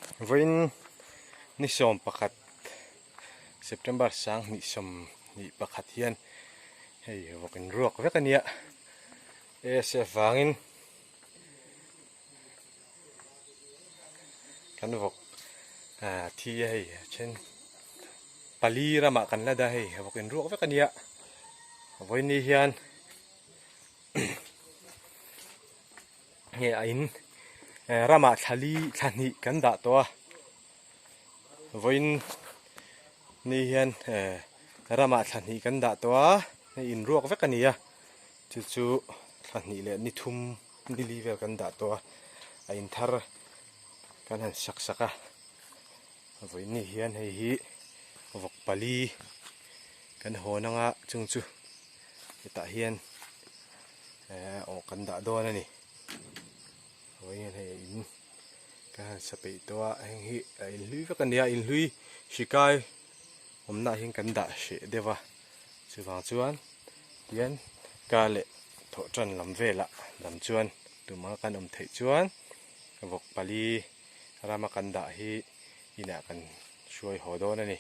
Vawiin ni 11 September 2021 hian hei vawk in ruak vek a nia ASF vangin kan vawk ah thi a hei a then pali ramah kan la dah hei vawk in ruak vek a nia vawiin ni hian. Nge a in ramah thla li thla hnih kan dah tawh a vawiin ni hian ramah thla hnih kan dah tawh a hei in ruak vek a ni a chu chu thla hnih leh ni thum ni li vel kan dah tawh a a in thar kan han sak sak a vawiin ni hian hei hi vawk pali kan hawn anga chung chu hetah hian eh aw kan dah dawn a ni vawiin hei in ka han sa peih tawh a heng hi a inhlui vek a nia inhlui hri kai awmna ah hian kan dah hreh deuh a chuvang chuan tihian ka leh thawh tan lam velah lam chuan tumah kan awm theih chuan vawk pali rama kan dah hi inah kan hruai haw dawn a ni.